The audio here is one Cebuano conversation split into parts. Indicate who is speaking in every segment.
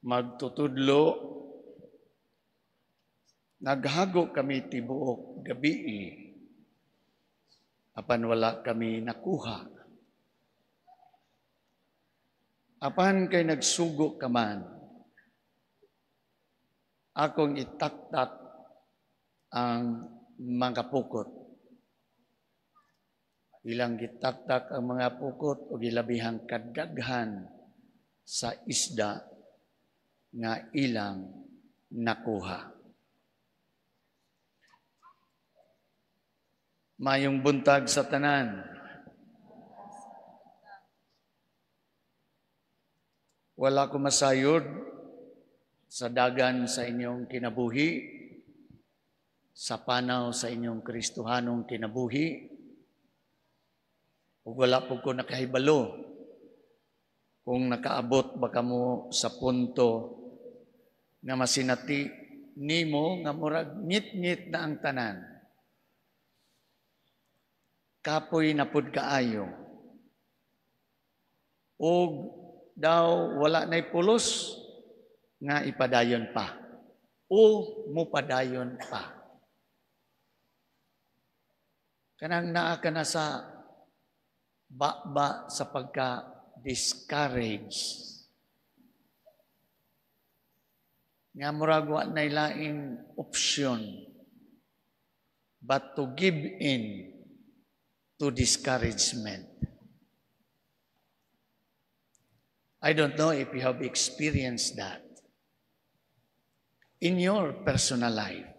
Speaker 1: Magtutudlo, "Naghago kami tibuok gabii, apan wala kami nakuha. Apan kay nagsugo ka man, akong itaktak ang mga pukot." Ilang gitaktak ang mga pukot o gilabihang kadaghan sa isda nga ilang nakuha. Mayong buntag sa tanan. Wala ko masayod sa dagan sa inyong kinabuhi, sa panaw sa inyong Kristohanong kinabuhi, ug wala po ko nakahibalo kung nakaabot ba kamo sa punto nga masinati nimo nga murag ngit-ngit na ang tanan. Kapoy na pud kaayo. Og daw wala na'y pulos nga ipadayon pa o mupadayon pa. Kanang naa ka na sa ba sa pagka-discourage. Nga murag wa na'y laing option but to give in to discouragement. I don't know if you have experienced that in your personal life.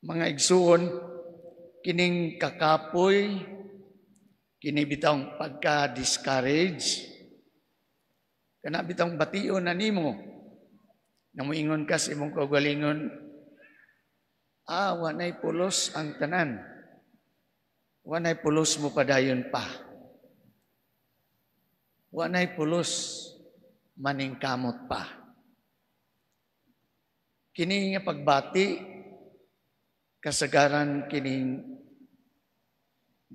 Speaker 1: Mga igsuon, kining kakapoy, kini bitawng pagka-discourage, kana bitawng bation na nimo, nga moingon ka sa imong kaugalingon, "Wa nay pulos ang tanan. Wa nay pulos mo padayon pa. Wa nay pulos maningkamot pa." Kini nga pagbati, kasagaran kining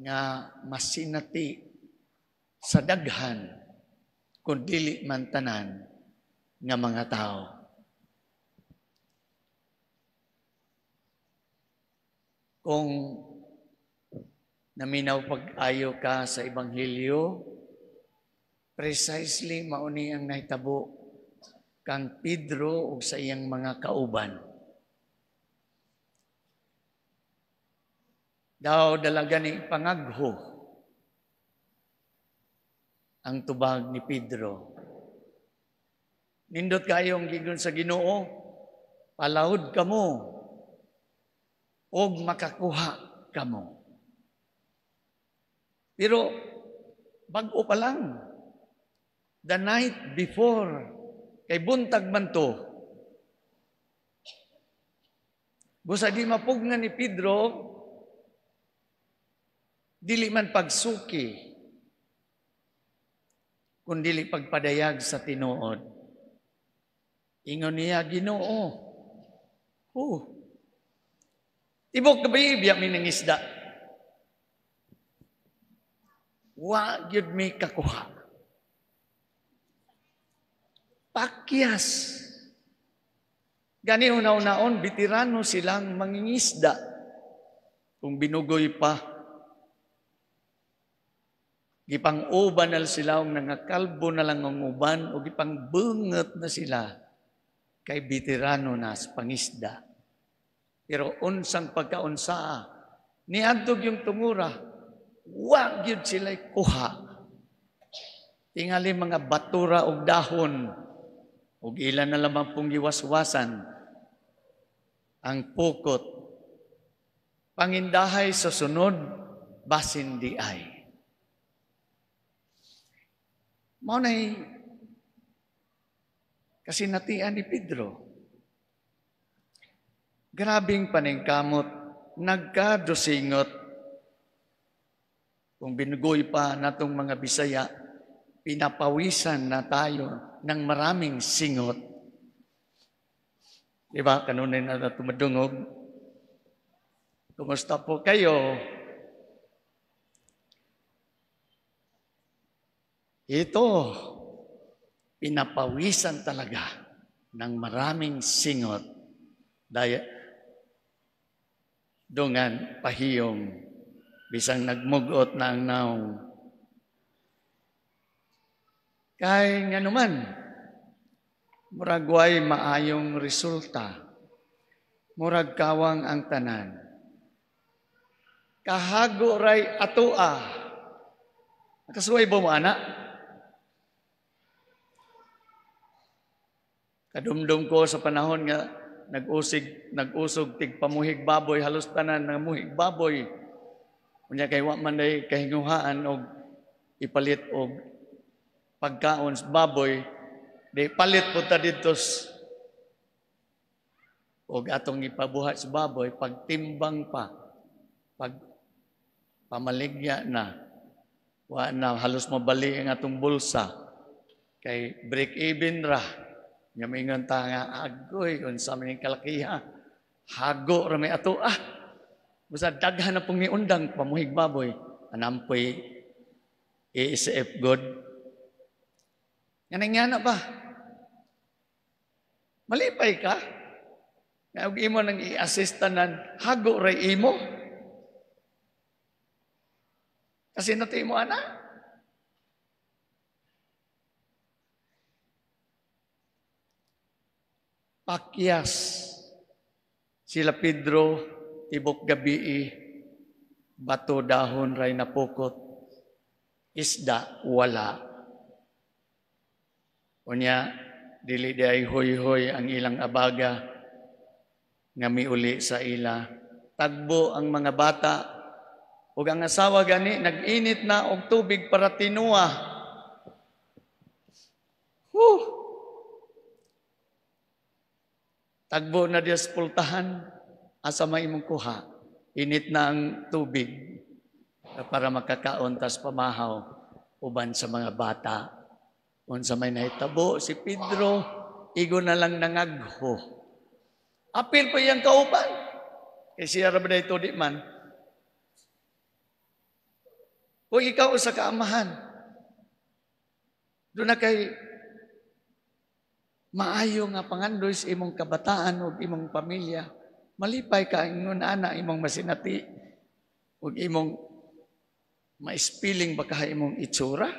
Speaker 1: nga masinati sa daghan kung dili man tanan nga mga tao. Kung naminaw pag-ayo ka sa Ebanghelyo, precisely mauni ang nahitabo kang Pedro ug sa iyang mga kauban. Daw dalaga ni pangagho ang tubag ni Pedro. Nindot kayong gigon sa Ginoo, "Palahod kamo og makakuha kamo." Pero bag-o pa lang, the night before, kay buntag man to. Busa di mapugnan ni Pedro, dili man pagsuki, kun dili pagpadayag sa tinuod. Ingon niya, "Ginoo, tibok gabi biya mi nangisda. Wa gyud mi kakuha." Pakyas. Gani una-unaon, bitirano silang mangingisda. Kung binugoy pa, gipang-uban na sila, og nangakalbo na lang ang uban, o gipang-benget na sila, kay bitirano na sa pangisda. Pero unsang pagkaunsaa, niadtog yung tungura, wa gyud sila'y kuha. Tingali mga batura og dahon, og ilan na lamang pong giwaswasan ang pukot. Pangindahay sa sunod, basin di ay. Mao na'y kasinatian ni Pedro. Grabing paningkamot, nagkadusingot. Kung binugoy pa natong mga Bisaya, pinapawisan na tayo ng maraming singot. Di ba? Kanunay na tumadungog. Kumusta po kayo? Ito, pinapawisan talaga ng maraming singot. Daya, dungan pahiyong, bisang nagmugot na ang naong. Kay nga naman, murag way maayong resulta. Murag kawang ang tanan. Kahago ray atoa. Nakasuway ba mo, ana? Kadumdum ko sa panahon nga nag-usog tig pamuhig baboy, halos tanan namuhig baboy. Unya kay wa man day kahinguhaan og ipalit og pagkaon sa baboy, di palit po ta didto og atong ipabuhat sa baboy, pagtimbang pa, pag pamaligya na, wa na halos mabali ang atong bulsa, kay break even ra. Nga mingon ta nga, agoy, unsa man ning kalakiha, hago ra may ato, ah. Basta daghan na pong niundang pamuhig baboy, anampoy ASF God. Nga nangana ba? Malipay ka? Nga og imo nang i-assistanan, hago ray imo. Kasi nati mo, ana. Pakyas sila Pedro, tibok gabii, bato dahon ray napukot, isda wala. Unya, dili di ay hoy-hoy ang ilang abaga nga miuli sa ila. Tagbo ang mga bata ug ang asawa gani nag-init na og tubig para tinua. Huh! Tagbo na diya sa pultahan, asa may imong kuha. Init na ang tubig para makakaon tas pamahaw uban sa mga bata. Unsa may nahitabo si Pedro, igo na lang nangagho. Apil pa iyang kauban. Kay siya ra ba dayto di man. Kung ikaw usa ka amahan, doon na kay maayo nga pangandoy sa imong kabataan ug imong pamilya. Malipay ka ingon ana imong masinati ug imong maispiling ba kaha imong itsura?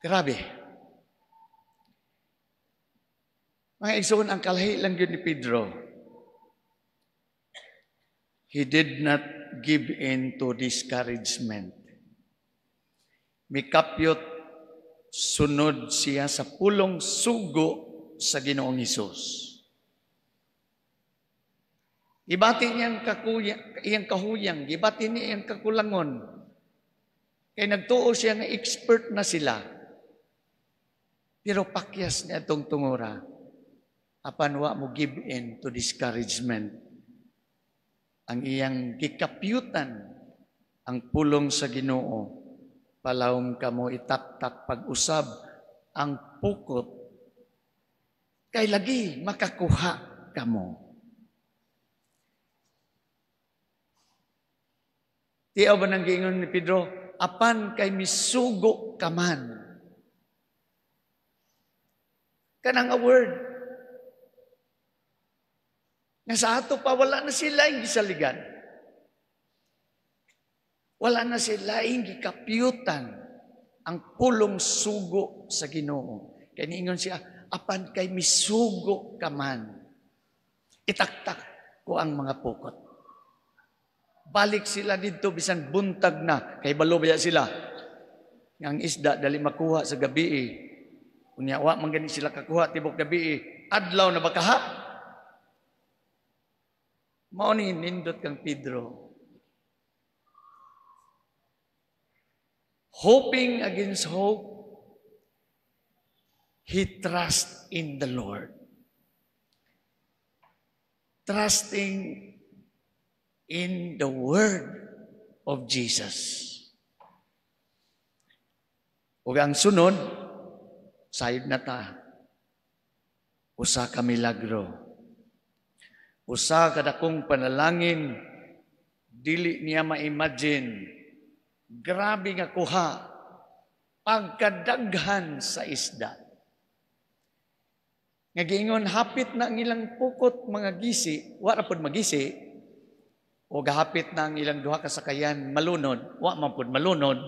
Speaker 1: Grabe. Mga igsoon, ang kalahi lang yun ni Pedro. He did not give in to discouragement. Mikapyot sunod siya sa pulong sugo sa Ginoong Hesus. Gibati niyang iyang kahuyang, gibati niya iyang kakulangon. Kay nagtuo siya nga expert na sila. Pero pakyas niya itong tungura. Apan wa mo give in to discouragement. Ang iyang gikapyutan ang pulong sa Ginoo. Palawom kamo itaktak pag-usab ang pukot. Kay lagi makakuha kamo. Tiyaw ba nang giingon ni Pedro? Apan kay misugo ka man. Kanang a word. Nga sa ato pa, wala na sila yung gisaligan. Wala na sila yung gikapyutan ang pulong sugo sa Ginoo. Kaya niingon siya, apan kay misugo ka man. Itaktak ko ang mga pukot. Balik sila dito, bisan buntag na. Kay balo ba sila? Ang isda, dali makuha sa gabi. Unya, wa man gani sila kakuha, tibok gabi. Adlaw na ba kaha? Mao ni nindot kang Pedro. Hoping against hope, he trusts in the Lord. Trusting in the word of Jesus. Ug ang sunod, sayod na ta. Usa ka milagro. Usa ka dakong panalangin Dili niya ma-imagine. Grabe nga kuha. Pagkadaghan sa isda. Nga giingon hapit na ang ilang pukot mga gisi, wa ra pod magisi, o gahapit na ang ilang duha ka sakayan malunod, wa man pod malunod,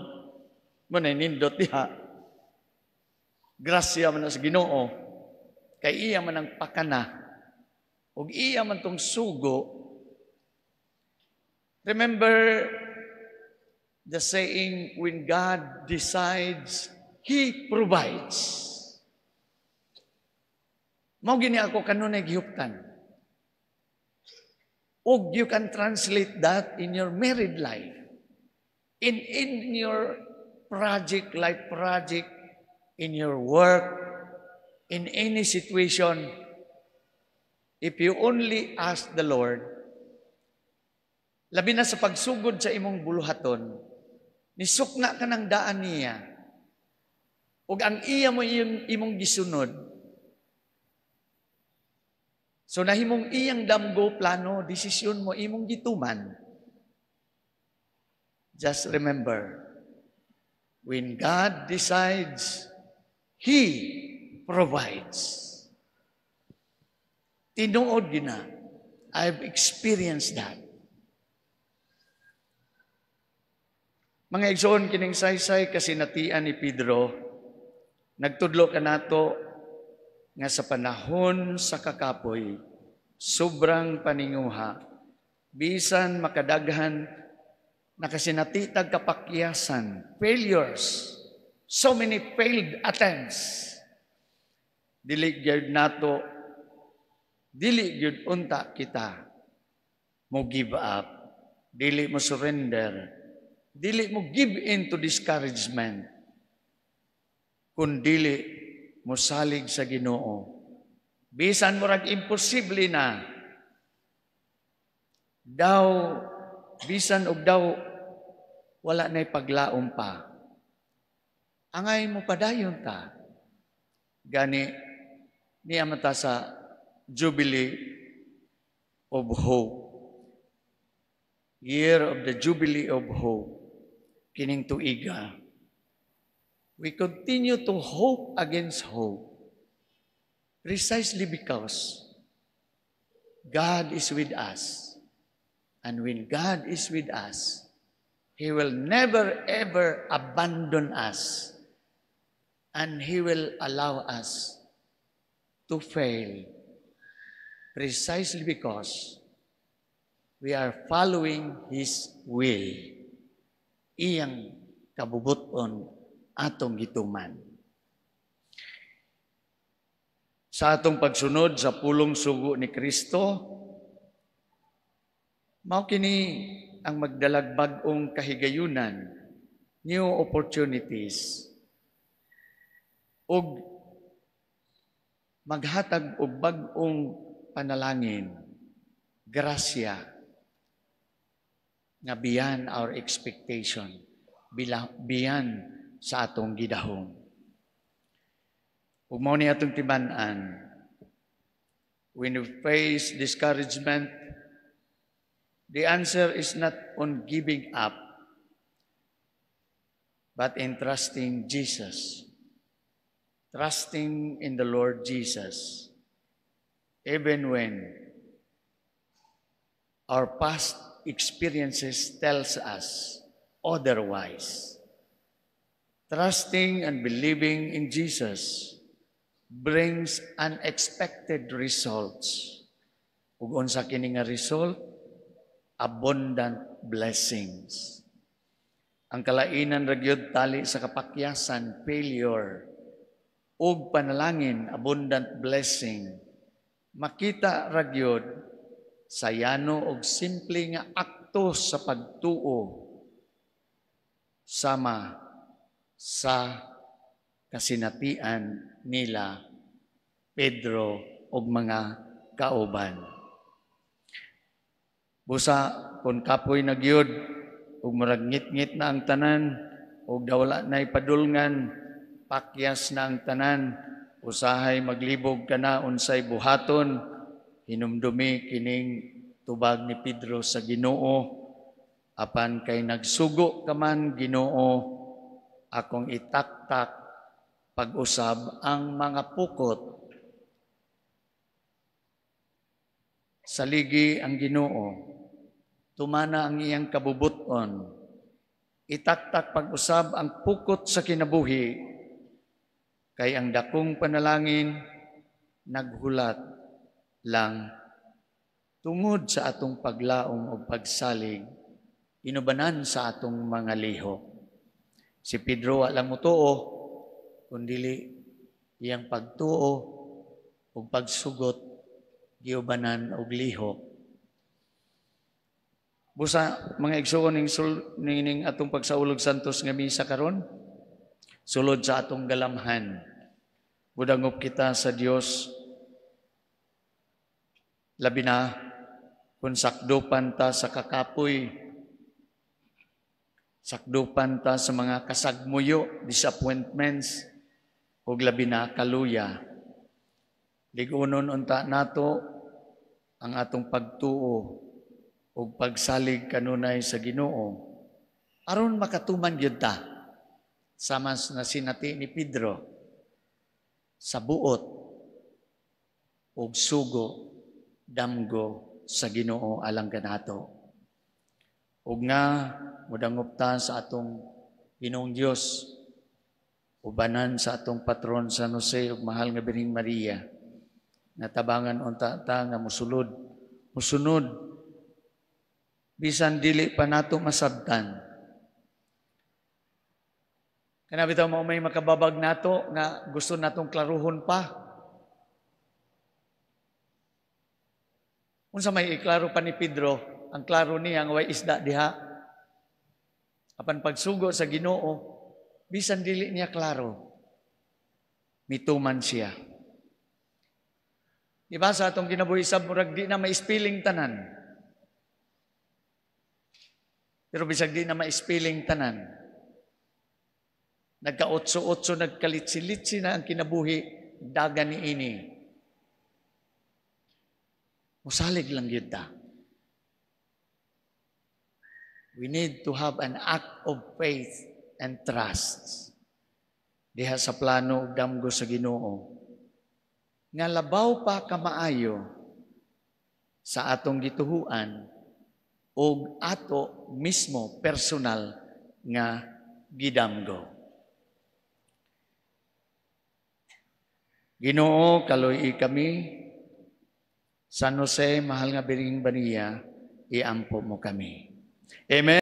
Speaker 1: mo na nindot diha. Grasya man na sa Ginoo, kay iya man ang pakana, ug iya man tong sugo. Remember the saying, "When God decides, He provides." Mao gini ako kanunay gihuptan. Og you can translate that in your married life. In your project, life project, in your work, in any situation, if you only ask the Lord, labi na sa pagsugod sa imong buluhaton, nisukna ka ng daan niya, ug ang iya mo iyong imong gisunod, so nahimong iyang damgo, plano, desisyon mo imong gituman. Just remember, when God decides, He provides. Tinuod gina. I've experienced that. Mga igsoon, kining saysay kasinatian ni Pedro, nagtudlo kanato nga sa panahon sa kakapoy, sobrang paninguha, bisan makadaghan nakasinatitag kapakyasan, failures, so many failed attempts. Dili gyud nato, dili gyud unta kita mo give up, dili mo surrender, dili mo give in to discouragement, kun dili mo salig sa Ginoo. Bisan murag imposible na, daw bisan og daw wala na'y paglaom pa, angay mo padayon ta. Gani niya mata sa Jubilee of Hope. Year of the Jubilee of Hope. Kining tuiga. We continue to hope against hope precisely because God is with us. And when God is with us, He will never ever abandon us. And He will allow us to fail precisely because we are following His will. Iyang kabubuton atong gituman. Sa atong pagsunod sa pulong sugo ni Kristo, mao kini ang magdalag bag-ong kahigayunan, new opportunities, ug maghatag og bag-ong panalangin, grasya, nga beyond our expectation, beyond sa atong gidahom. Ug mao ni atong timan-an, when we face discouragement, the answer is not on giving up, but in trusting Jesus. Trusting in the Lord Jesus, even when our past experiences tells us otherwise. Trusting and believing in Jesus brings unexpected results. Ug unsa kini nga result? Abundant blessings. Ang kalainan ra gyud tali sa kapakyasan, failure, ug panalangin, abundant blessing. Makita ra gyud sa yano og simple nga akto sa pagtuo sama sa kasinatian nila Pedro ug mga kauban. Busa kung kapoy na gyud ug murag ngit-ngit na ang tanan ug dawala na'y padulngan, pakyas na ang tanan, usahay maglibog ka na unsay buhaton, hinumdumi kining tubag ni Pedro sa Ginoo. Apan kay nagsugo ka man, Ginoo, akong itaktak pag-usab ang mga pukot. Saligi ang Ginoo, tumana ang iyang kabubuton, itaktak pag-usab ang pukot sa kinabuhi, kay ang dakong panalangin naghulat lang tungod sa atong paglaom o pagsalig, inubanan sa atong mga lihok. Si Pedro walang mutuo, kundili iyang pagtuo o pagsugot, giubanan og lihok. Busa mga igsuon ning atong pagsaulog Santos nga misa karon, sulod sa atong galamhan. Budangop kita sa Dios, labi na kung sakdupan ta sa kakapoy, sakdupan ta sa mga kasagmuyo, disappointments, ug labi na kaluya. Ligunon unta nato ang atong pagtuo ug pagsalig kanunay sa Ginoo aron makatuman gyud ta sama na sinati ni Pedro sa buot ug sugo damgo sa Ginoo alang kanato. Ug nga modangop ta sa atong Ginoong Dios, ubanan sa atong patron San Jose ug mahal nga Birheng Maria, natabangan unta ta nga musulod, musunod bisan dili pa nato masabtan. Kana bitaw mao may makababag nato nga gusto natong klaruhon pa. Unsa may iklaro pa ni Pedro, ang klaro niya nga way isda diha. Apan pagsugo sa Ginoo, bisan dili niya klaro, mituman siya. Diba sa atong kinabuhi sab murag di na maispiling tanan. Pero bisag di na maispiling tanan, nagka-otso-otso, nagkalitsi-litsi na ang kinabuhi, dagan ni ini. Musalig lang yun ta. We need to have an act of faith and trust. Diha sa plano ug damgo sa Ginoo, nga labaw pa kamaayo sa atong gituhuan og ato mismo personal nga gidamgo. Ginoo, kaluoy kami. San Jose, mahal nga Birheng Maria, iampo mo kami. Amen.